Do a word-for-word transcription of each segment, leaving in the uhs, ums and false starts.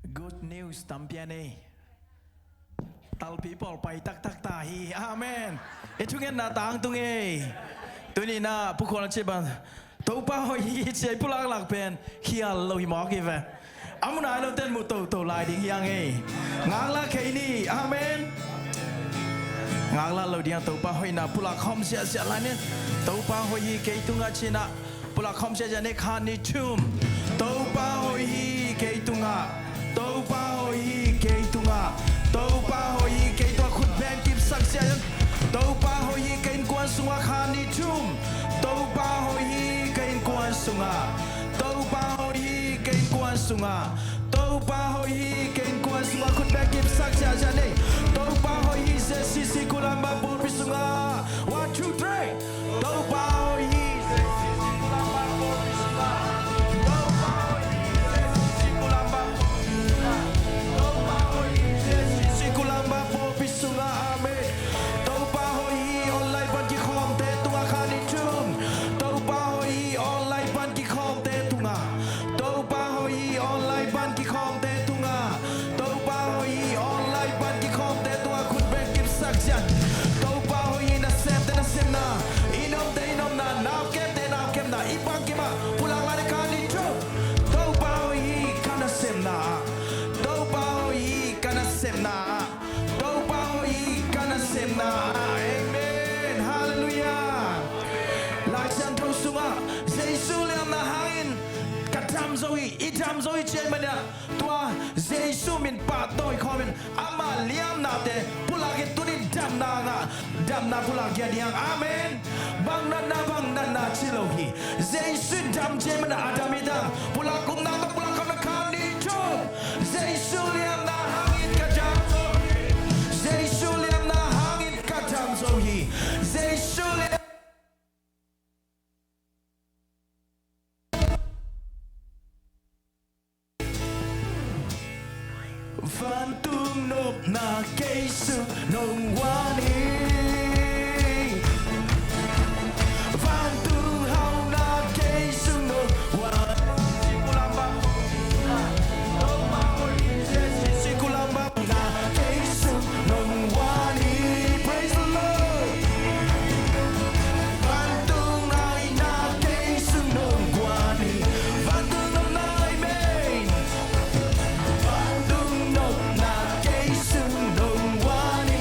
Good news tampi a nei. Talpi pawl pai taktak ta hi. Amen. I thungetna tangtung ei. Tuni-in ah pukhual a ci bang, Topa hoih hi ci a i pulaklak pen khial lo hi mawk hi ve. A mu nai lote'n mu toto lai ding hi hang ei. Ngaklah kei ni. Amen. Ngaklah lo ding a, Topa hoihna pulak khawm siasia lai ni. Topa hoih hi kei tungah ci-in ah pulak khawm siasia ni, khat, nih, thum. Topa hoih hi kei tungah. Topa hoih hi kei tungah. Topa hoih hi kei tungah. Khut beng kipsak siasia. Topa hoih hi kei innkuan sungah, khat, nih, thum. Topa hoih hi kei innkuan sungah. Topa hoih hi kei innkuan sungah. Topa hoih hi kei innkuan sungah. Khut beng kipsak siasia ni. Topa hoih hi Z C C Kulamban pawlpi sungah. One, two, three. Topa hoih hi Z C C Kulamban pawlpi sungah. Topa hoih hi Z C C Kulamban pawlpi sungah. Topa hoih hi Z C C Kulamban pawlpi sungah. Amen. Topa hoih hi online pan kikhawmte tungah, khat, nih, thum. Topa hoih hi online pan kikhawmte tungah. Topa hoih hi online pan kikhawmte tungah. Topa hoih hi online pan kikhawmte tungah. Khut beng kipsak siasia. Topa hoih hi nasemte nasemna, i nomte i nomna, naukemte naukemna, i pang kim ah pulak lai ni, khat, nih, thum. Topa hoih hi ka nasemna ah. Topa hoih hi ka nasemna ah. Topa hoih hi ka nasemna ah. Amen. Halleluiah. Lai Siangtho sungah, Jesu liamna hangin ka dam zo hi, i dam zo hi ci ahih manin ah, tua Jesu min pahtawi khawmin ama liamnate pulak in, tuni-in damna ngah, damna pulak gia ding. Amen. Bang natna, bang natna ci lo hi. Jesu in dam ci ahih manin a dam hi ta. Pulak, upna tawh pulak khawm in, khat, nih, thum. Jesu liamna hangin ka dam zo hi. Jesu liamna hangin ka dam zo hi. Jesu liam Vantung nopna kei sung nong wan hi. Vantung hauhna kei sung nong wan hi. Praise the Lord. Vantung ngaihna kei sung nong guan hi. Vantung nopna, amen. Vantung nopna kei sung nong guan hi.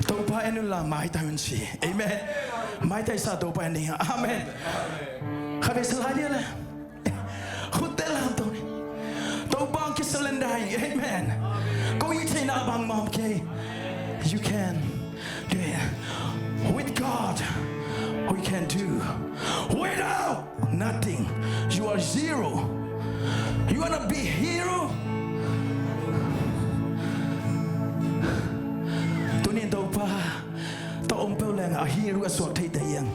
Topa en unla maitai un ci. Amen. Maitaisa Topa en ding. Amen. Khatvei sa lai dia le. Khutte lam to ni. Topa ki surrender hi. Amen. Ko i theihna bang mawk kei. You can do it. With God, we can do. Without nothing, you are zero. You wanna be hero? Tuni in Topa tawh om peuh leng a hero a suak thei ta hiang.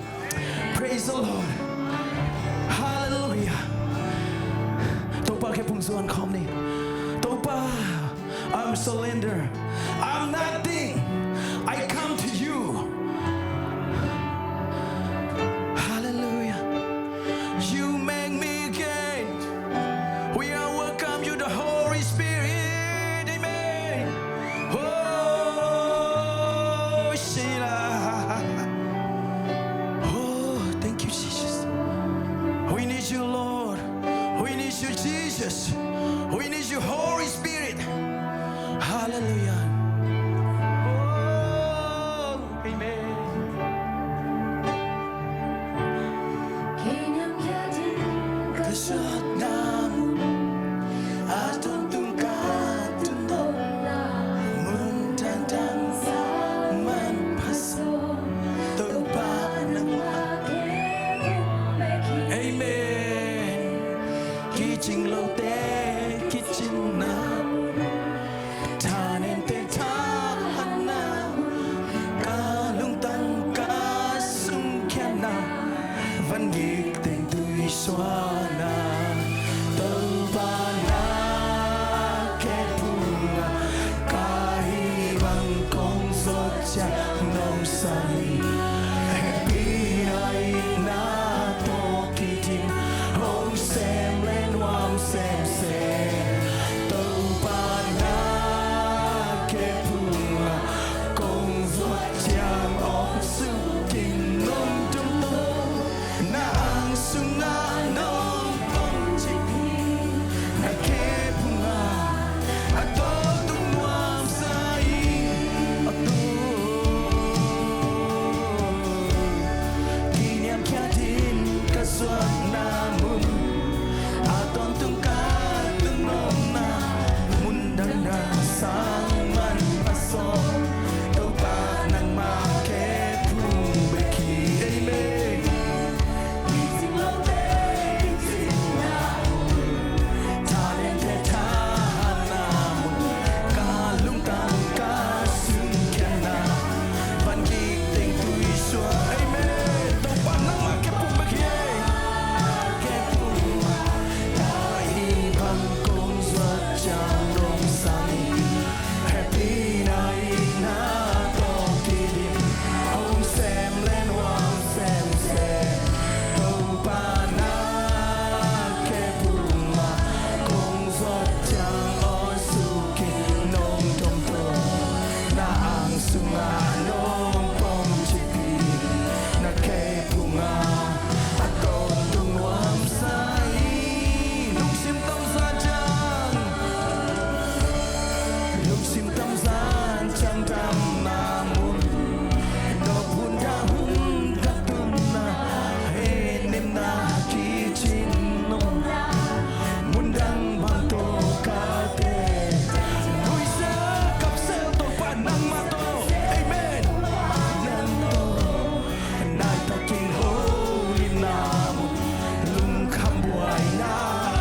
Praise the Lord. Hallelujah. Topa kiang pung zuan khawm ni. Topa, I'm surrender. I'm nothing. I come to you. Hallelujah. You make me again. We are welcome you, the Holy Spirit. Amen. Oh, Sheila. Oh, thank you, Jesus. We need you, Lord. We need you, Jesus. We need you, Holy Spirit. Hallelujah. Oh, amen. Ka zawhna mun a tawntung ka tun dong la, mun tangtang sa manpha sawm, Topa nangmah ke. Amen. Kicing lote kicinna mun, thanente Tuana Topa na kei phung ah ka hih bang kong zuat ciang nong sang hi. Hehpihna itna tawh kidim hong sem le nuam semsem. Topa na kei phung ah kong zuat ciang aw suk in nong tung tung. Na ang sungah nong pom cip hi. Na kei phung ah a tawntung nuam sa hi. A tawntung kiniamkhiat in ka zuatna mun, a tawntung ka tun nuamna mun dangdang sang man pha sawm. Topa nangmah kei phung bek hi. Amen. Talent le thahatna mun, ka lungtang ka sungkhiatna van gik teng tui suak. Amen. Topa nangmah kei phung bek hi. Kei phung ah ka hih bang kong zuat ciang nong sang hi. Hehpihna itna tawh kidim hong sem le nuam semsem. Topa na kei phung ah kong zuat ciang aw suk in nong tung tung. Na ang sungah nong pom cip hi. Na kei phung ah a tawntung nuam sa hi. Lungsim tamzan ciang, lungsim tamzan ciang damna mun, no phun dah hun ka tunna, hehnemna kicin nong mun dang bang tawh ka te. Nuisel kapsel Topa nangmah tawh. Amen. Nang tawh nai takin holinna mun, lungkham buaina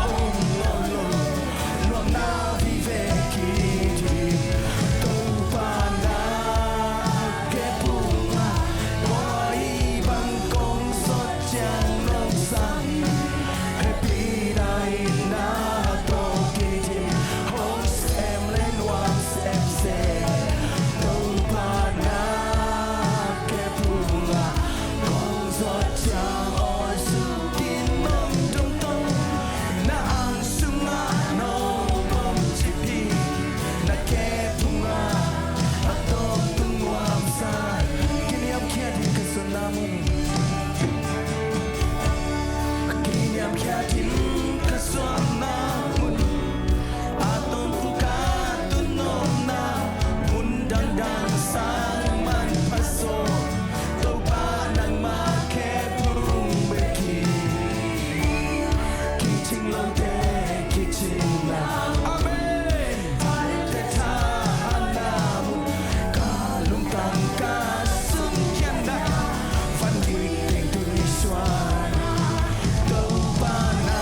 om lo lo, nuamna vive kidim. Topa na kei phung ah ka hih bang kong zuat ciang nong sang hi. Hehpihna itna tawh kidim hong sem le nuam semsem. Topa na kei phung ah kong zuat ciang aw suk in nong tung tung. Na ang sungah nong pom cip hi. Na kei phung ah a tawntung nuam sa hi. Kiniamkhiat in ka zuatna mun, kiniamkhiat in ka zuatna mun, a tawntung ka tun nuamna mun dangdang sang man pha sawm. Topa nangmah kei phung bek hi. Kicing lote kicin na. Amen. Talent le thahatna mun, ka lungtang ka sungkhiatna, van gik teng tui suak. Topa na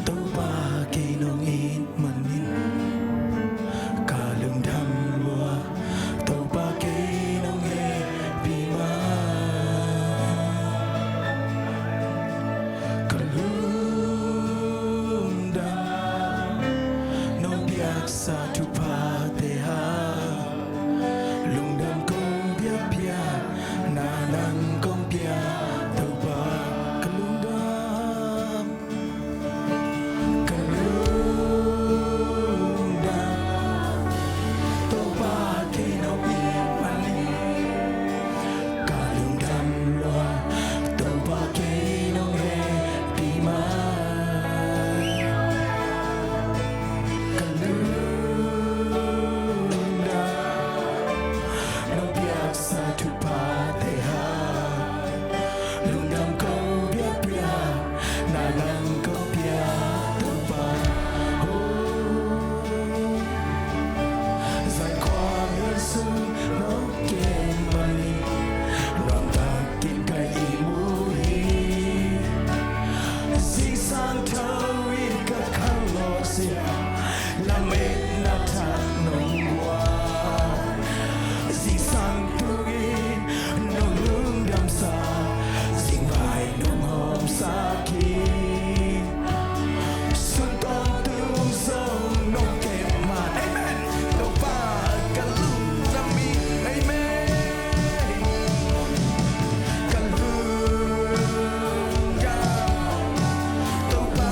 Topa kei nong it manin ka lungdam lua. Topa kei nong hehpih ma ka lungdam. Nong piaksa thuphate hang lungdam kong piakpia, na nang kong pia Topa ka lungdam. Ka lungdam. Topa kei nong it manin ka lungdam lua. Topa kei nong hehpih ma ka lungdam. Nong piaksa thuphate hang lungdam kong piakpia, na nang kong pia Topa. Oh, zai khua mial sung nong kem manin nuam takin ka ihmu hi. Zingsang tho in ka khanlawh sia, lametna thak nong guan. Zingsang tungin nong lungdamsa, zingvai nong hawmsak hi. Sun tawntung zong nong kep man. Amen. Topa ka lungdam hi. Amen. Ka lungdam. Topa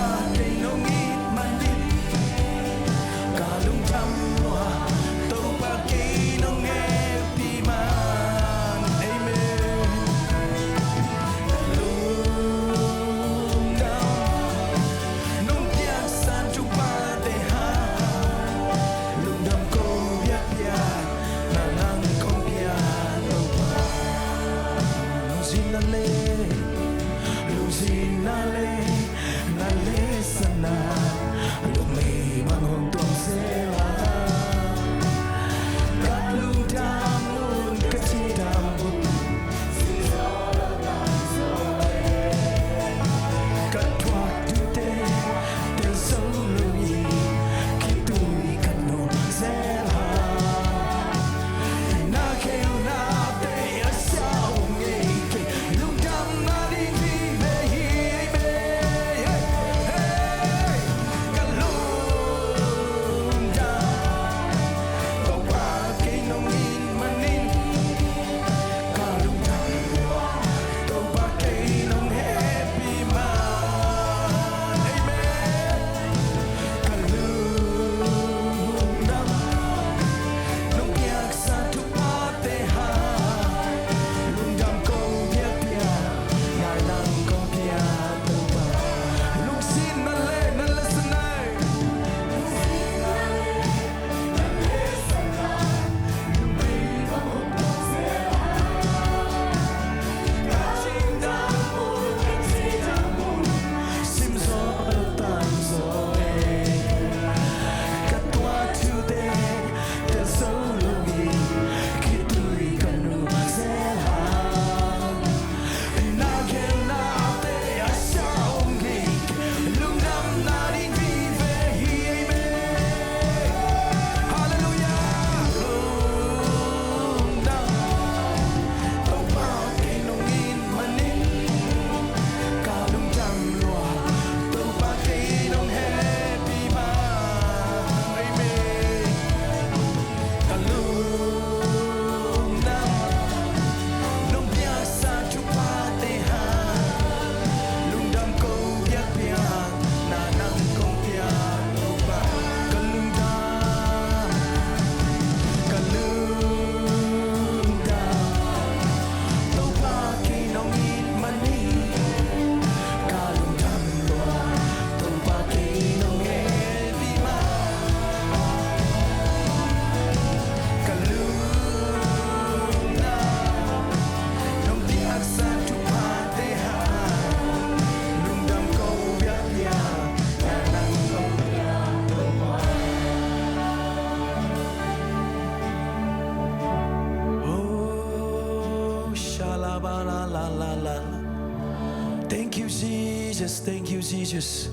Thank you, Jesus.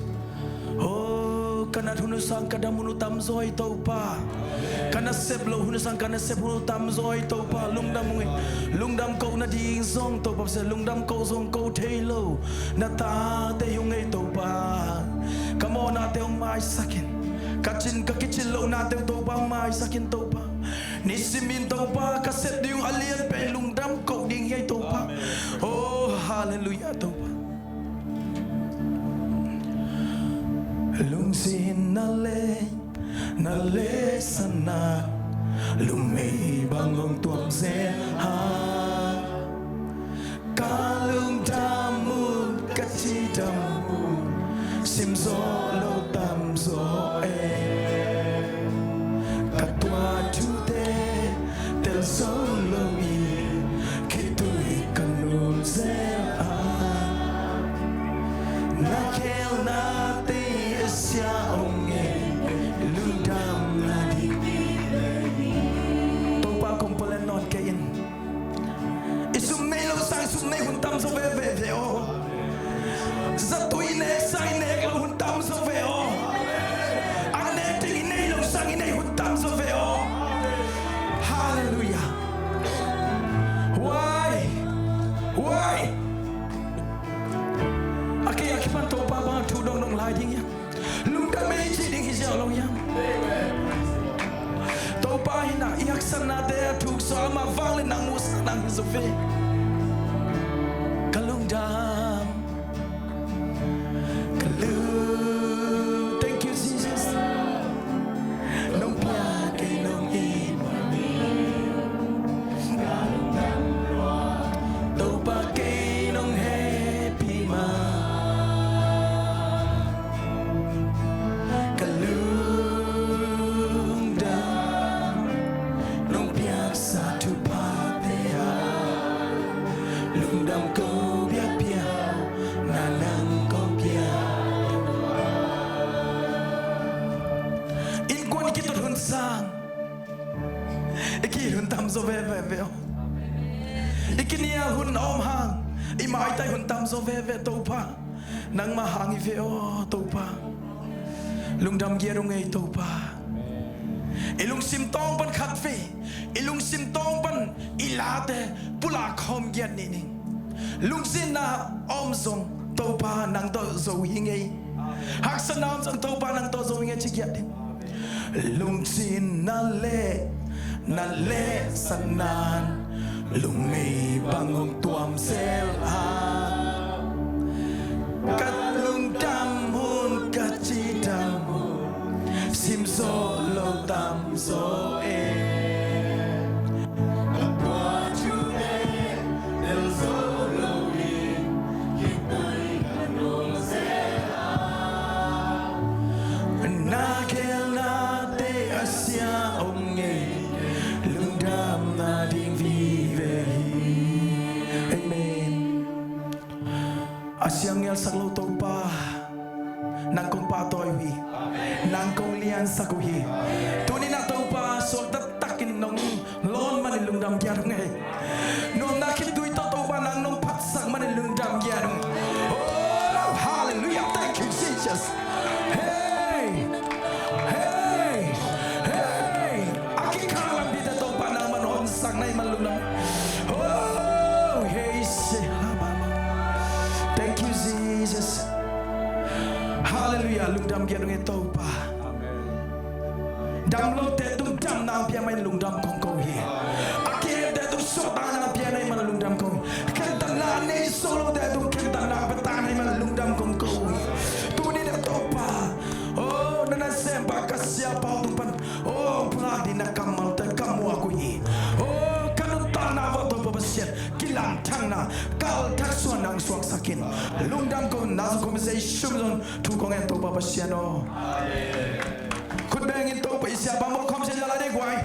Oh, ka nat hun uh sang ka dam hun uh tamzaw hi, Topa. Ka nasep loh hun uh sang ka nasep hun uh tamzaw hi, Topa. Lungdam ung ei. Lungdam koh nading zong, Topa, lungdam koh zong koh thei lo na tate hi ung ei, Topa. Ka mawhnate hong maisak in. Ka cin, ka kicin lohnate uh, Topa, hong maisak in, Topa. Nisimin, Topa, ka sep ding uh a lian pen lungdam koh ding hi ei, Topa. Oh, halleluiah, Topa. Lungsim na le, na le sanat, lungmei bang hong tuam zel hang. Ka lungdam un, ka cidam un, simzaw lo tamzaw e. Ka tuah thute tel zo lo in, khitui ka nul zel a. Na khelnate a sia ong e, lungdam nading. Topa kong palen nawn kei in. I sum nei loh sang i sum nei hun tamzaw veve ve aw. Zatui i nek sang i nek loh hun tamzaw ve aw. A nek ding i nei loh sang i nei hun tamzaw ve aw. Halleluiah. Why? Why? A kei a kipan Topa bang a thu dongdong lai ding hiam? Lungdam ei cih ding hi ziau lo hiam? Topa in a i haksatnate a thuk sawm a, amah vanglian nang muhsak nang hi zaw ve. Ka lungdam, ka lung, thank you, Jesus. Nong piak kei nong it, Topa kei nong hehpih ma. Ka lungdam, nong piaksa thuphate a, lungdam ko biakpiak, na nang kong piak. Innkuan i kitot hun sang i ki-it hun tamzaw veve ve aw. I kinial hun a om hang, i maitai hun tamzaw veve, Topa. Nangmah hang hi ve aw, Topa. Lungdam giat ung ei, Topa. I lungsim tawng pan khatvei, i lungsim tawng pan i late pulak khawm giat ni ning. Lungzinna a om zong, Topa, nang tawh zo hi ing ei. Haksatna om zong, Topa, nang tawh zo hi ing ei, ci giat ding. Lungzinna le, na le satnan, lungmei bang hong tuam zel a. Ka lungdam hun, ka cidam hun, simzaw lo tamzaw e. Ka tuah thute tel zo lo in, khitui ka nul zel a. Na khelnate a sia ong e, lungdam nading vive hi. Amen. A siang ngelsak lo Topa, nang kong pahtawi uh hi. Nang kong liansak uh hi. Tuni-in ah Topa, suakta takin nong lawn manin lungdam giat ung ei. Nuamna khitui tawh Topa nang nong phatsak manin lungdam giat ung. Oh, halleluiah. Thank you, Jesus. Hey! Hey! Hey! A kikhang lampi tawh Topa nangman honsak na hih man lungdam. Oh, hey, se, ha, ba, ba. Thank you, Jesus. Halleluiah. Lungdam giat ung ei Topa. Dam lote tung damna hong pia manin lungdam kong ko hi. A kihente tung suahtakna hong pia na hih man lungdam ko hi. Khentatna a nei zo lote tung khentatna hong pia ta na hih man lungdam kong ko hi. Tuni-in ah Topa, oh, na nasempa ka siapa uh tung pan, oh, pulak ding na kammalte ka muak uh hi. Oh, ka nuntakna uah Topa Pasian, kilangthakna, kalthak suahna hong suaksak in. Lungdam ko, na zo kong mese i sum zong thu kong en Topa Pasian aw. Khut bengin Topa i siapa mawh khawm sia, la la dek guai.